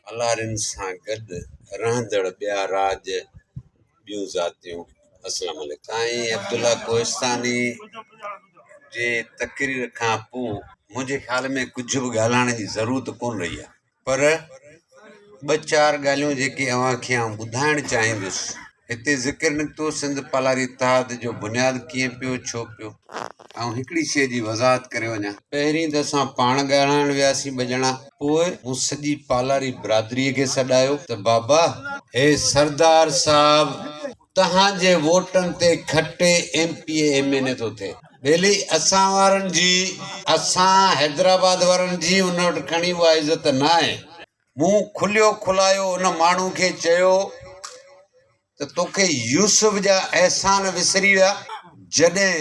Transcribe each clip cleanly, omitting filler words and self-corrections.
پالارين سان گڏ رهندڙ ٻيا راڄ، ٻيون ذاتيون. السلام عليڪم. سائين عبدالله ڪوهستاني جي تقرير کان پوء منهنجي خيال ۾ ڪجهه به ڳالهائڻ جي ضرورت ڪونه رهي آهي پر ٻه چار ڳالهيون جيڪي اوهان کي آئون ٻڌائڻ چاهيندس. هتي ذڪر نڪتو سنڌ پالاري اتحاد جو بنياد ڪيئن پيو، ڇو پيو. آئون هڪڙي شيء جي وضاحت ڪري وڃان. پهرين ته اسان پاڻ ڳالهائڻ وياسين ٻه ڄڻا. پوء مون سڄي پالاري برادريء کي سڏايو ته بابا! هي سردار صاحب تهان جي ووٽن تي کٽي M P A M N A ٿو ٿئي. ٻيلي اسان وارن جي، اسان حيدرآباد وارن جي ان وٽ کڻي اها عزت ناهي. مون کليو کلايو ان ماڻهو کي چيو ته توکي يوسف جا احسان وسري ويا؟ جڏهن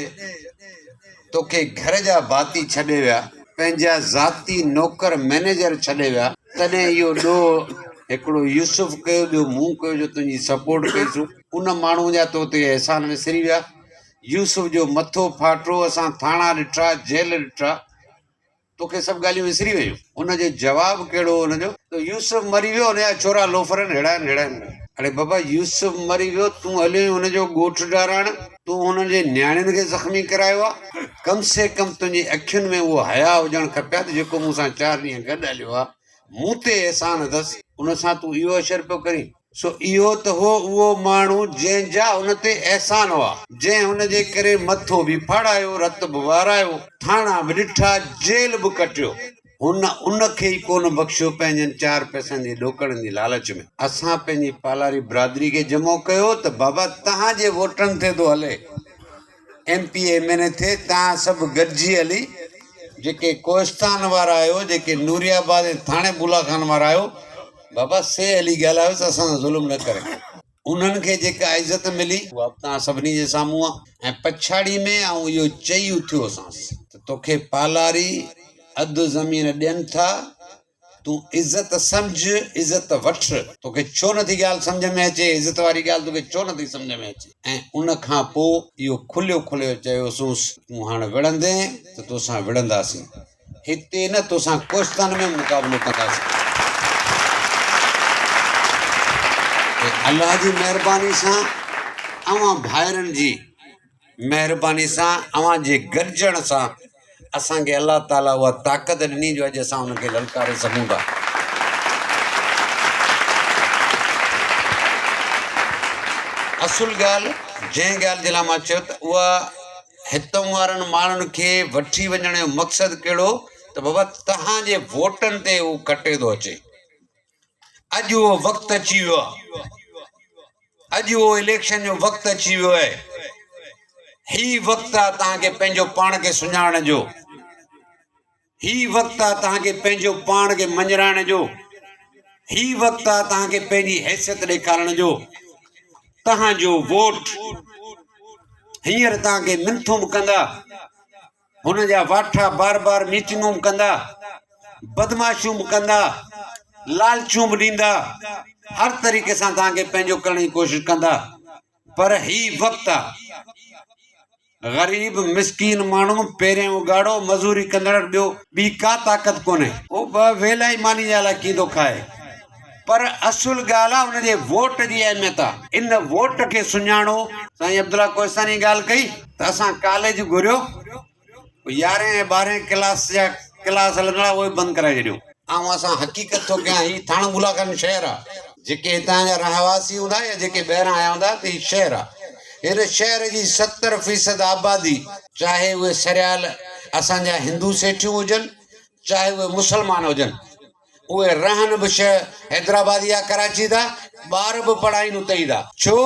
توکي گهر جا ڀاتي ڇڏي ويا، پنهنجا ذاتي نوڪر مئنيجر ڇڏي ويا، تڏهن اهو ڏوهه هڪڙو يوسف ڪيو، ٻيو مون ڪيو جو تنهنجي سپورٽ ڪئيسون. ان ماڻهو جا تو تي احسان وسري ويا. يوسف جو مٿو ڦاٽو، اسان ٿاڻا ڏٺا، جيل ڏٺا. توکي سڀ ڳالهيون وسري ويون. ان جو جواب ڪهڙو هو ان جو ته يوسف مري ويو ان جا ڇورا لوفر آهن ههڙا آهن ههڙا آهن. اڙي بابا يوسف مري ويو تون هليو آهين هن جو ڳوٺ ڊارائڻ تون هنن جي نياڻين کي زخمي ڪرايو آهي ڪم سي ڪم تنهنجي اکين ۾ اهو حياء هجڻ کپي ها ته جيڪو مون سان چار ڏينهن گڏ هليو آهي مون تي احسان اٿس ان سان تون اهو حشر پيو ڪرين. سو اهو ته هو اهو ماڻهو جنهن جا هن تي احسان هئا، جنهن هن جي ڪري مٿو به ڦاڙايو، رت به وهرايو، ٿاڻا به ڏٺا، جيل به ڪٽيو. هن ان کي ئي ڪونه بخشيو پنهنجن چار پئسن جي ڏوڪڙن جي لالچ ۾. اسان پنهنجي پالاري برادري کي جمع ڪيو ته بابا تهان جي ووٽن تي ٿو هلي. M P A M N A ٿئي تان سڀ گڏجي هلي جيڪي ڪوهستان وارا آهيو جيڪي نوري آباد ۽ ٿاڻي بولا خان وارا آهيو بابا سي هلي ڳالهايو ته اسان سان ظلم نه ڪري انهن کي جيڪا عزت ملي اها به توهان سڀني جي سامهون آهي ۽ پڇاڙي ۾ آئون اهو چئي اٿيو هوسانس ته توکي پالاري اڌ زمين ڏين ٿا تون عزت سمجهه، عزت وٺ. توکي ڇو نٿي ڳالهه سمجهه ۾ اچي؟ عزت واري ڳالهه توکي ڇو نٿي سمجهه ۾ اچي؟ ۽ ان کان پوء اهو کليو کليو چيوسونس، تون هاڻ وڙهندين ته توسان وڙهنداسين. هتي نه توسان ڪوهستان ۾ به مقابلو ڪنداسين. ۽ الله جي مهرباني سان اوهان ڀائرن جي. مهرباني سان اوهان جي گڏجڻ سان اسان کي الله تعالي اها طاقت ڏني جو اڄ اسان ان کي للڪاري سگهون ٿا. اصل ڳالهه جنهن ڳالهه جي لاء مان چيو ته اها هتون وارن ماڻهن کي وٺي وڃڻ جو مقصد ڪهڙو ته بابا توهان جي ووٽن تي هو کٽي ٿو اچي. اڄ اهو وقت اچي ويو آهي اڄ اهو اليڪشن جو وقت اچي ويو آهي هي وقت آهي توهان کي پنهنجو پاڻ کي سڃاڻڻ جو هي وقت آهي توهان کي پنهنجو پاڻ کي مڃرائڻ جو هي وقت آهي توهان کي پنهنجي حيثيت ڏيکارڻ جو توهان جو ووٽ هينئر توهان کي منٿون به ڪندا هن جا واٺا بار بار ميٽنگون به ڪندا، بدمعاشيون به ڪندا، لالچون به ڏيندا، هر طريقي سان توهان کي پنهنجو ڪرڻ جي ڪوشش ڪندا پر هي وقت آ غريب مسڪين ماڻهو پيرين اگهاڙو مزوري ڪندڙ ٻيو ٻي ڪا طاقت ڪونهي. هو ٻه ويلا ئي ماني جا لاء ڪيندو کائي پر اصل ڳالهه آ ان جي ووٽ جي اهميت آ ان ووٽ کي سڃاڻو. سائين عبدالله ڪوهستاني ڳالهه ڪئي ته اسان ڪاليج گهريو يارهين ۽ ٻارهين ڪلاس جا ڪلاس هلندڙ اهي به بند ڪرائي ڇڏيو. آئون اسان حقيقت ٿو ڪيان هي ٿاڻو بولا خان شهر آ جيڪي هتان جا رهواسي هوندا يا جيڪي ٻاهران آيا هوندا ته هي شهر آ هن شهر جي 70% آبادي چاهي اهي سريال اسان جا هندو سيٺيون هجن چاهي اهي مسلمان هجن اهي رهن به شهر حيدرآباد يا ڪراچي ٿا، ٻار به پڙهائين اتي ئي ٿا، ڇو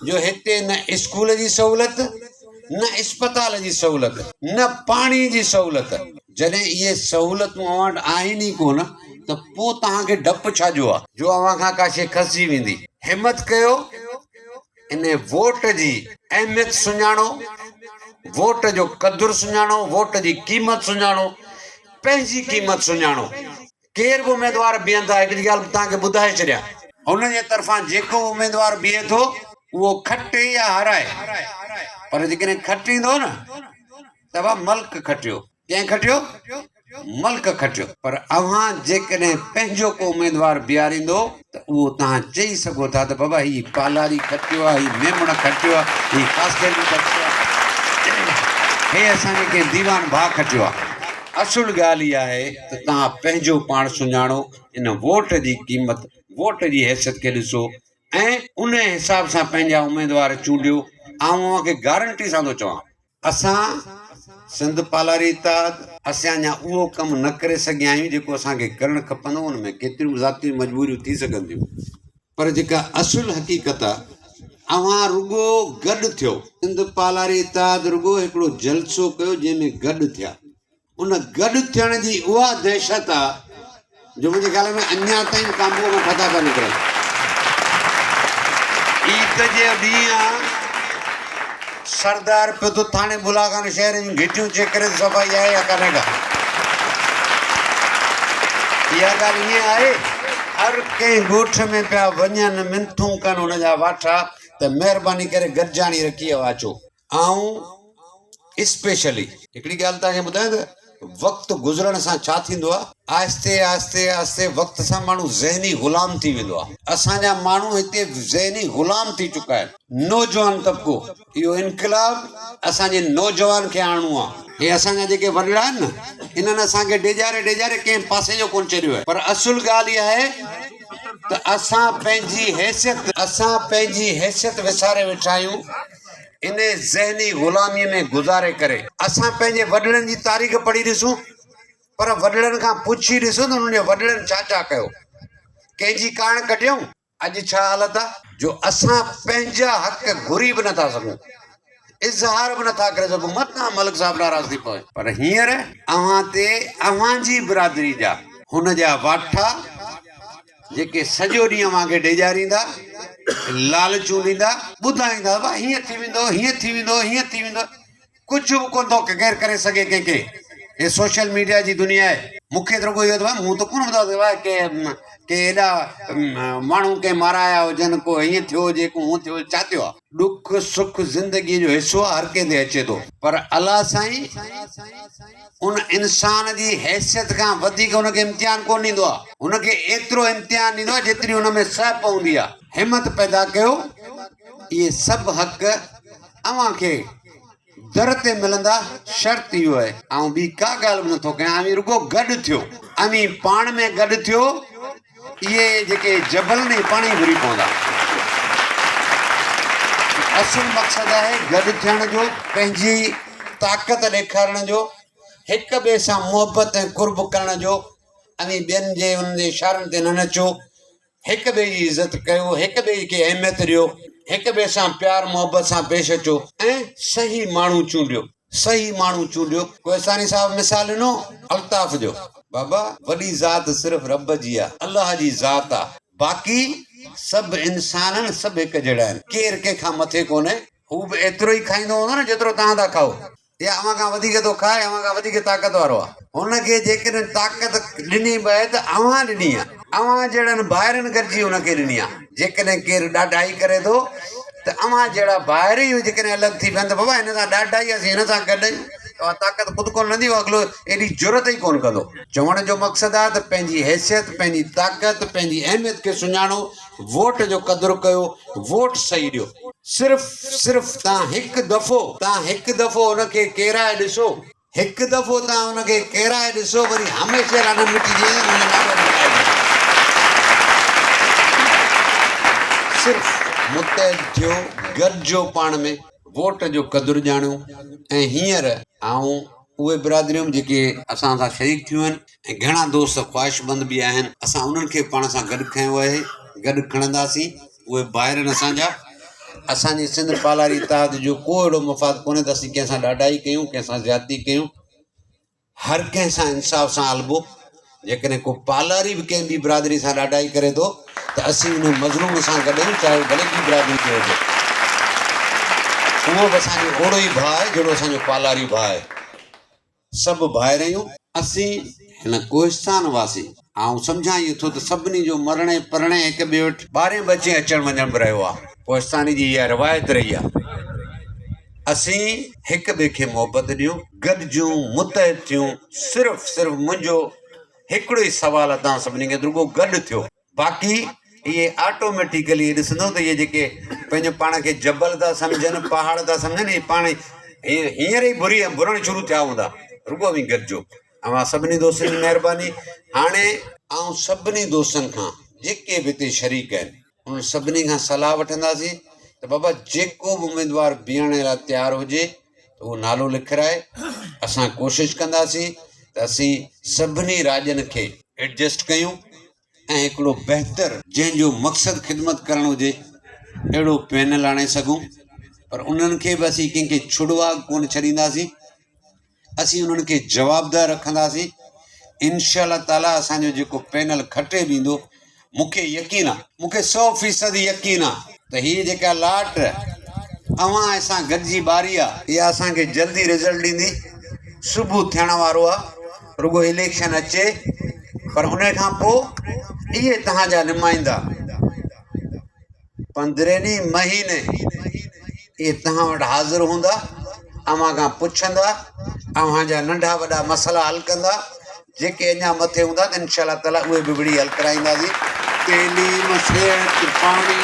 جو هتي نه اسڪول جي سهولت، نه اسپتال جي سهولت، نه پاڻي جي سهولت، جڏهن اهي سهولتون اوهان وٽ آهن ئي ڪونه ته پوء توهان کي ڊپ ڇا جو آ جو اوهان کان ڪا شيء کسجي ويندي. همت ڪيو، ان ووٽ جي اهميت سڃاڻو، ووٽ جو قدر سڃاڻو، ووٽ جي قيمت سڃاڻو، پنهنجي قيمت سڃاڻو. ڪير به اميدوار بيهن ٿا، هڪڙي ڳالهه توهان کي ٻڌائي ڇڏيان، هنن جي طرفان جيڪو به اميدوار بيهي ٿو اهو کٽي يا هارائي، پر جيڪڏهن کٽيندو نه ته وا ملڪ کٽيو. ڪنهن کٽيو؟ ملڪ کٽيو. پر اوهان جيڪڏهن پنهنجو ڪو اميدوار بيهاريندو ته اهو توهان چئي سگهو ٿا ته بابا هي پالاري کٽيو آهي، هي ميمڻ کٽيو آهي، هي خاصخيلي کٽيو آهي، هي اسان جي ڪنهن ديوان ڀاء کٽيو آهي. اصل ڳالهه اها آهي ته توهان پنهنجو پاڻ سڃاڻو، ان ووٽ جي قيمت، ووٽ جي حيثيت کي ڏسو ۽ ان حساب سان پنهنجا اميدوار چونڊيو. آئون اوهان کي گارنٽي سان ٿو چوان. اسان سنڌ پالاري اتحاد اسين اڃا اهو ڪم نه ڪري سگهيا آهيون جيڪو اسان کي ڪرڻ کپندو هو ان ۾ ڪيتريون به ذاتي مجبوريون ٿي سگهن ٿيون پر جيڪا اصل حقيقت آهي اوهان رڳو گڏ ٿيو سنڌ پالاري اتحاد رڳو هڪڙو جلسو ڪيو جنهن ۾ گڏ ٿيا ان گڏ ٿيڻ جي اها دهشت آ جو منهنجي خيال ۾ اڃا تائين ڪانبوء مان ڦٿا پيا نڪرن. عيد جي ڏينهن آ، سردار پيو ٿو ٿاڻي بلا خان شهر جون گهٽيون چيڪ ڪري ته صفائي آهي يا ڪانهي ڪا. اها ڳالهه ائين آهي، هر ڪنهن ڳوٺ ۾ پيا وڃن منٿون ڪن ان جا واٺا ته مهرباني ڪري گڏجاڻي رکي اچو. آئون اسپيشلي هڪڙي ڳالهه توهان کي ٻڌايان ته وقت گذرڻ سان ڇا ٿيندو آهي آهستي آهستي آهستي وقت سان ماڻهو ذهني غلام ٿي ويندو آهي اسان جا ماڻهو هتي ذهني غلام ٿي چڪا آهن نوجوان طبقو اهو انقلاب اسان جي نوجوان کي آڻڻو آهي هي اسان جا جيڪي وڏڙا آهن نه انهن اسان کي ڊيڄاري ڊيڄاري ڪنهن پاسي جو ڪونه ڇڏيو آهي پر اصل ڳالهه اها آهي ته اسان پنهنجي حيثيت اسان پنهنجي حيثيت وساري ويٺا آهيون انهيء ذهني غلاميء ۾ گذاري ڪري. اسان پنهنجي وڏڙن جي تاريخ پڙهي ڏسون، پر وڏڙن کان پڇي ڏسون ته انهن جي وڏڙن ڇا ڇا ڪيو؟ ڪنهن جي ڪاڻ ڪڍيائون؟ اڄ ڇا حالت آ جو اسان پنهنجا حق گهري به نٿا سگهون، اظهار به نٿا ڪري سگهون، متان ملڪ صاحب ناراض ٿي پوي. پر هينئر اوهان تي اوهان جي برادري جا هن جا واٺا جيڪي سڄو ڏينهن اوهان کي ڊيڄاريندا، لالچون ڏيندا، ٻڌائيندا ته هيئن ٿي ويندو، هيئن ٿي ويندو، هيئن ٿي ويندو، ڪجهه به ڪونه ٿو ڪير ڪري سگهي ڪنهن کي. هي سوشل ميڊيا جي دنيا آهي. مون کي ته رڳو اهو ته مون ته ڪونه ٻڌو آهي ڪي ڪي ايڏا ماڻهو ڪنهن مارايا هجن، ڪو هيئن ٿيو هجي، ڪو هونئن ٿيو هجي، ڇا ٿيو آهي؟ ڏک سک زندگيء جو حصو آهي، هر ڪنهن تي اچي ٿو، پر الله سائين ان انسان جي حيثيت کان وڌيڪ ان کي امتحان ڪونه ڏيندو آهي. هن کي ايترو امتحان ڏيندو آهي جيتري هن ۾ سهپ هوندي آهي. همت پيدا ڪيو، اهي سڀ حق اوهان کي در تي ملندا، شرط اهو آهي، آئون ٻي ڪا ڳالهه به نٿو ڪيان، اوهين رڳو گڏ ٿيو، اوهين پاڻ ۾ گڏ ٿيو، اهي جيڪي جبل آهن اهي پاڻ ئي گهري پوندا. اصل مقصد آهي گڏ ٿيڻ جو، پنهنجي طاقت ڏيکارڻ جو، هڪ ٻئي سان محبت ۽ قرب ڪرڻ جو، اوهين ٻين جي انهن جي اشارن تي نه نچو، هڪ ٻئي جي عزت ڪيو، هڪ ٻئي کي اهميت ڏيو، هڪ ٻئي سان پيار محبت سان پيش اچو ۽ صحيح ماڻهو چونڊيو، صحيح ماڻهو چونڊيو. ڪوهستاني صاحب مثال ڏنو الطاف جو، بابا وڏي ذات صرف رب جي آ، الله جي ذات آ، باقي سڀ انسان آهن، سڀ هڪ جهڙا آهن، ڪير ڪنهن کان مٿي ڪونهي، هو به ايترو ئي کائيندو هوندو نه جيترو توهان ٿا کائو. يا اوهان کان وڌيڪ ٿو کائي، اوهان کان وڌيڪ طاقت وارو آهي. هن کي جيڪڏهن طاقت ڏني به آهي ته اوهان ڏني آهي. اوهان جهڙن ڀائرن گڏجي هن کي ڏني آهي. جيڪڏهن ڪير ڏاڍائي ڪري ٿو ته اوهان جهڙا ڀائر ئي جيڪڏهن الڳ ٿي پون ته بابا هن سان ڏاڍائي اسين هن سان گڏ آهيون ته اها طاقت خود ڪونه ڏندي، اهو اڳلو ايڏي جرئت ئي ڪونه ڪندو. چوڻ جو مقصد آهي ته پنهنجي حيثيت، پنهنجي طاقت، پنهنجي اهميت کي سڃاڻو، ووٽ جو قدر ڪيو، ووٽ صحيح ڏيو. صرف صرف تان هڪ دفعو تان هڪ دفعو ان کي ڪيرائي ڏسو. هڪ دفعو تان ان کي ڪيرائي ڏسو وري هميشه لاء نه مٽجي ويندو منهنجو نالو مٽائي ڇڏيو. صرف متحد ٿيو گڏجو پاڻ ۾ ووٽ جو قدر ڄاڻيو ۽ هينئر آئون اهي برادريون جيڪي اسان سان شريڪ ٿيون آهن ۽ گهڻا دوست خواهشمند به آهن اسان انهن کي پاڻ سان گڏ کنيو آهي گڏ کڻنداسين اهي ڀائر آهن اسان جا اسان جي سنڌ پالاري اتحاد جو ڪو اهڙو مفاد ڪونهي ته اسين ڪنهن سان ڏاڍائي ڪيون ڪنهن سان زيادتي ڪيون هر ڪنهن سان انصاف سان هلبو. جيڪڏهن ڪو پالاري به ڪنهن ٻي برادري سان ڏاڍائي ڪري ٿو ته اسين ان مظلوم سان گڏ آهيون چاهي هو ڀلي ٻي برادري جو هجي. اهو به اسان جو اوڙو ئي ڀاء آهي جهڙو اسان جو پالاري ڀاء آهي. سڀ ڀائر آهيون. اسين هن ڪوهستان واسي. آئون سمجهان اهو ٿو ته سڀني جو مرڻي پرڻي هڪ ٻئي وٽ ٻارين ٻچين اچڻ وڃڻ به رهيو آهي. ڪوهستاني جي اها روايت رهي آهي. اسين هڪ ٻئي کي محبت ڏيون، گڏجون، متحد ٿيون، صرف صرف منهنجو هڪڙو ئي سوال آهي توهان سڀني کي ته رڳو گڏ ٿيو. باقي اهي آٽوميٽيڪلي ڏسندو ته اهي جيڪي پنهنجو پاڻ کي جبل ٿا سمجهن پهاڙ ٿا سمجهن اهي پاڻ ئي هينئر ئي ڀري ڀرڻ شروع ٿيا هوندا رڳو اوهين گڏجو اوهان سڀني دوستن جي مهرباني هاڻي آئون سڀني دوستن کان جيڪي به هتي شريڪ آهن انهن سڀني کان صلاح وٺنداسين ته بابا جيڪو به اميدوار بيهڻ لاء تيار هجي ته اهو نالو لکرائي اسان ڪوشش ڪنداسين ته اسين سڀني راڄن کي ايڊجسٽ ڪيون ۽ هڪڙو بهتر جنهن جو مقصد خدمت ڪرڻ هجي اهڙو پينل آڻي سگهون پر انهن کي به اسين ڪنهن کي ڇڙواڳ ڪونه ڇڏينداسين اسين انهن کي جوابده رکنداسين انشاء الله تعالي اسانجو جيڪو پينل کٽي به ايندو مونکي يقين آ مونکي 100% يقين آ ته هي جيڪا لاٽ اوهان ۽ اسان گڏجي ٻاري آ اها اسان کي جلدي رزلٽ ڏيندي صبح ٿيڻ وارو آ رڳو اليڪشن اچي پر ان کان پوء اهي توهان جا نمائندا پندرهن ئي مهيني اهي توهان وٽ حاضر هوندا اوهان کان پڇندا اوهان جا ننڍا وڏا مسئلا حل ڪندا جيڪي اڃا مٿي هوندا ته انشاء الله تعالي اهي به وڙهي حل ڪرائينداسين. تعليم، صحت، پاڻي،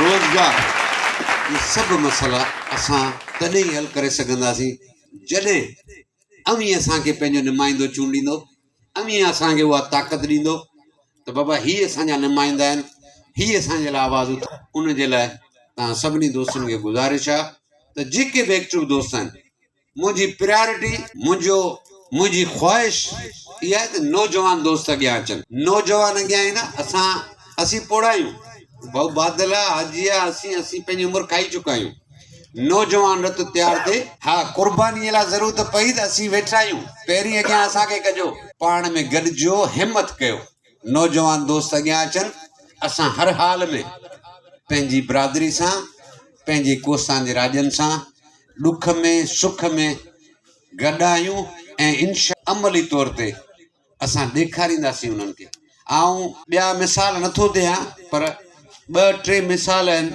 روزگار اهي سڀ مسئلا اسان تڏهن ئي حل ڪري سگهنداسين جڏهن اوهين اسان کي پنهنجو نمائندو چونڊيندو، اوهين اسان کي اها طاقت ڏيندو ته بابا هي اسان جا نمائندا آهن، هي اسان جي لاء آواز اٿارين. ان جي لاء توهان سڀني دوستن کي گذارش آهي ته جيڪي به ايڪٽو دوست آهن منهنجي پريارٽي منهنجو منهنجي خواهش اها آهي ته نوجوان دوست اڳيان اچن نوجوان اڳيان ايندا اسان اسين پوڙها آهيون ڀائو بادل آ حاجي آ اسين اسين پنهنجي عمر کائي چڪا آهيون نوجوان رت تيار ٿئي ها قرباني لاء ضرورت پئي ته اسين ويٺا آهيون پهرين اڳيان اسان کي ڪجو پاڻ ۾ گڏجو همت ڪيو نوجوان دوست اڳيان اچن اسان هر حال ۾ پنهنجي برادري سان پنهنجي ڪوستان جي راڄن سان ڏک ۾ سک ۾ گڏ آهيون ۽ انشاء عملي طور تي اسان ڏيکارينداسين انهن کي آئون ٻيا مثال نٿو ڏيان پر ٻه ٽي مثال آهن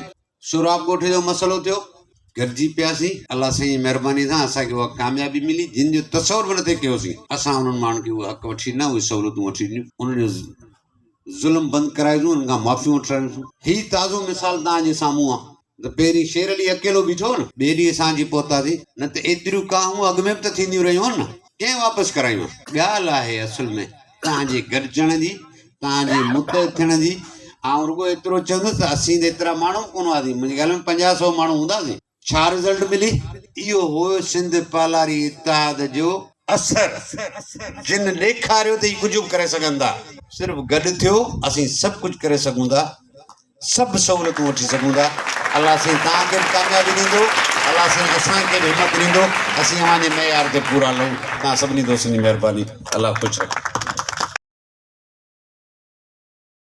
سهراب ڳوٺ جو مسئلو ٿيو گڏجي پياسين الله سائين جي مهرباني سان اسان کي اها ڪاميابي ملي جن جو تصور به نٿي ڪيوسين اسان انهن ماڻهن کي اهو حق وٺي ڏنا اهي سهولتون وٺي ڏنيون انهن جو ظلم بند ڪرايوسون انهن کان معافيون وٺرايوسون هي تازو مثال توهان جي سامهون آهي ته پهرين شير علي اڪيلو بيٺو هو نه، ٻئي ڏينهن اسان اچي پهتاسين، نه ته ايتريون ڪاهون اڳ ۾ به ته ٿينديون رهيون هن نه، ڪنهن واپس ڪرايون؟ ڳالهه آهي اصل ۾ توهان جي گڏجڻ جي، توهان جي متحد ٿيڻ جي. آئون رڳو ايترو چوندس ته اسين ته ايترا ماڻهو به ڪونه هئاسين، منهنجي خيال ۾ پنجاهه سئو ماڻهو هونداسين. ڇا رزلٽ ملي؟ اهو هو سنڌ پالاري اتحاد جو اثر، جن ڏيکاريو ته هي ڪجهه به ڪري سگهن ٿا. صرف گڏ ٿيو، اسين سڀ ڪجهه ڪري سگهون ٿا. سڀ سهولتون وٺي سگهون ٿا الله سائين توهان کي به ڪاميابي ڏيندو الله سائين اسان کي به همت ڏيندو اسين اوهان جي معيار تي پورا لهون توهان سڀني دوستن جي مهرباني الله خوش رکي.